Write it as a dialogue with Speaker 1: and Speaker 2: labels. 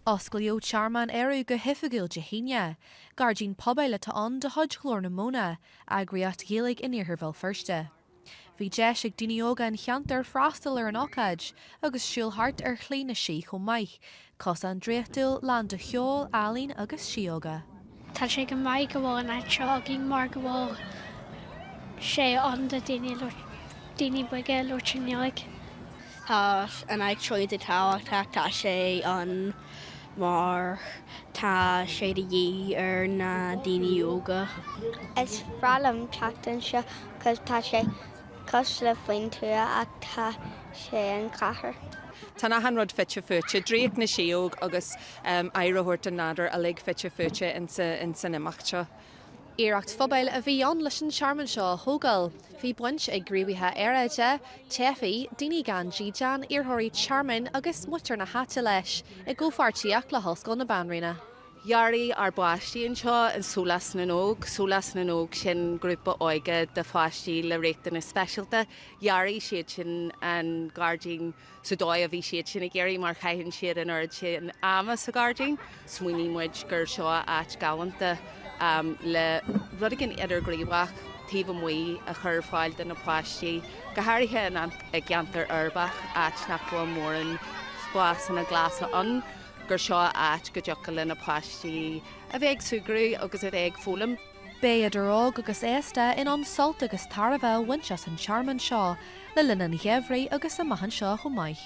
Speaker 1: Osclaíodh Tearmann Ériu go hoifigiúil Dé hAoine. Gairdín pobail atá ann de chuid Ghlór na Móna, eagraíocht Ghaeilge in iarthar Bhéal Feirste. Bhí deis ag daoine óga an cheantair freastal ar an ócáid agus siúl thart ar Shlí na Sí chomh maith, cosán draíochtúil lán de cheol, ealaín agus síóga.
Speaker 2: Tá sé go maith go bhfuil an áit seo againn mar go bhfuil sé ann do daoine daoine boga ag labhairt i nGaeilge.
Speaker 3: Tá an áit seo iontach tábhachtach, tá sé ann mar tá sé de dhíth ar na daoine óga.
Speaker 4: Is breá liom teacht anseo 'cause tá sé cosúil le faoin tuath ach tá sé an chathair.
Speaker 5: Tá achan rud fite fuaite, draíocht na síóg agus aire a thabhairt don nádúr uilig fite fuaite ins an imeacht seo.
Speaker 1: Iarracht phobail a bhí ann leis an tearmann seo a thógáil. Bhí baint ag gníomhaithe aeráide, teifigh, daoine gan dídean, iarrthóirí tearmainn agus muintir na háite leis, i gcomhpháirtíocht le hOllscoil na Banríona.
Speaker 6: Dhearaigh ár bpáistí anseo in Sólás na nÓg. Sólás na nÓg, sin grúpa óige de pháistí le riachtanais speisialta. Dhearaigh siad sin an gairdín sa dóigh a bhí siad sin ag iarraidh mar chaitheann siad an oiread sin ama sa ghairdín. Smaoinigh muid gur seo áit galánta le rud éigin idirghníomhach taobh amuigh a chur ar fáil do na páistí, go háirithe i gceantar uirbeach, áit nach bhfuil mórán spásanna glasa ann, gur seo áit go dtiocfadh le na páistí a bheith ag súgradh agus a bheith ag foghlaim.
Speaker 1: Beidh idir óg agus aosta in ann sult agus tairbhe a bhaint as an tearmann seo le linn an gheimhridh agus amach anseo chomh maith.